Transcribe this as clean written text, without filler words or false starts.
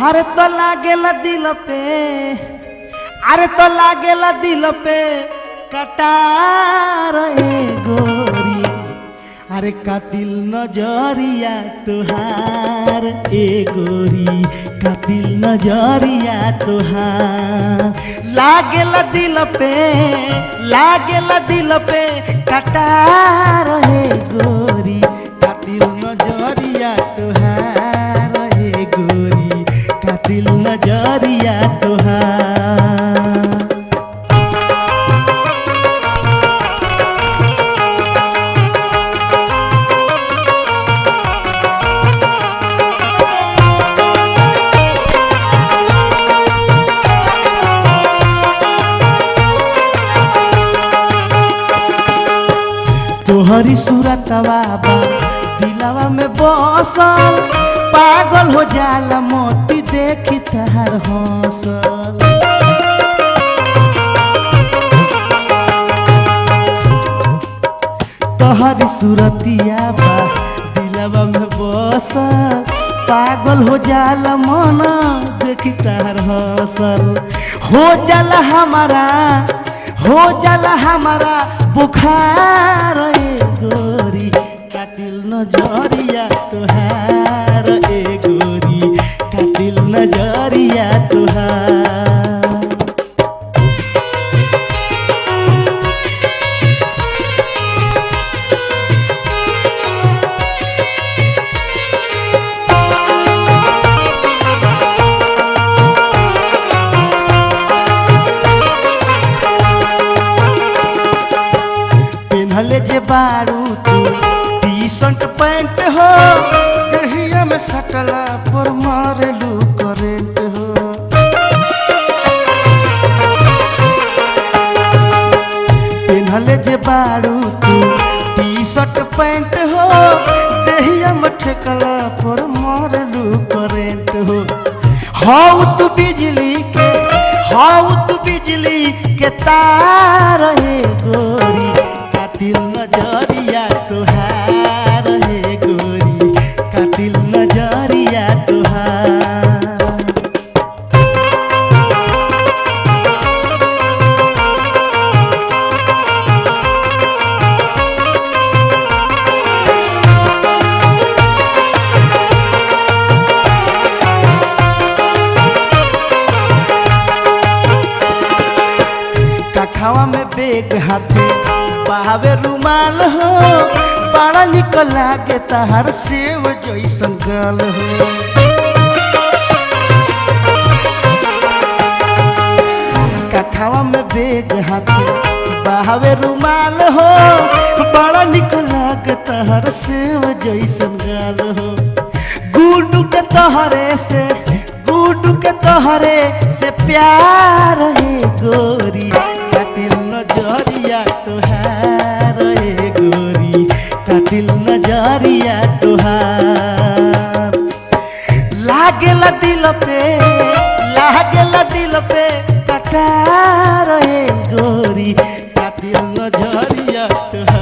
अरे तो लागेला दिल पे, अरे तो लागेला दिल पे कटार ए गोरी, अरे कातिल नजरिया तुहार ए गोरी, कातिल नजरिया तुहार। लागेला दिल पे, लागेला दिल पे कटार ए गोरी, कातिल नजरिया तुहार ए गोरी, कातिल नजरिया तुहार। तोहरी सूरतवा बा दिलवा में बसल, पागल हो जाला मोती देखी तहार हौसल। तोहरी सूरतिया बा दिलवा में बसल, पागल हो जाला मन देखी तहार हौसल। हो जाला हमारा, हो जाला हमारा बुखार ए गोरी, कातिल नजरिया तुहार ए गोरी, कातिल नजरिया तुहार। पेन्हले जे बारू तू टी शर्ट पैंट हो, दहिया में सटला पर मारेलू करेंट हो। पेन्हले जे बारू तू टी शर्ट पैंट हो, दहिया में ठेकला पर मारेलू करेंट हो। हाउ तू बिजली के, हाउ तू बिजली के तार हे गोरी, कातिल नजरिया तुहार हे गोरी, कातिल नजरिया तुहार। कखावा में बेग हाथे बहावे रुमाल हो, बड़ा निक लागे तहार सेव जैसन गाल हो। कखावा में बेग हाथे बहावे रुमाल हो, बड़ा निक लागे तहार सेव जैसन गाल हो। गुडू के तोहरे से, गुडू के तोहरे से प्यार है गोरी, कातिल नजरिया तुहार हे गोरी, कातिल नजरिया तुहार। लागेला दिल पे, लागेला दिल पे कटार हे गोरी, कातिल नजरिया तुहार।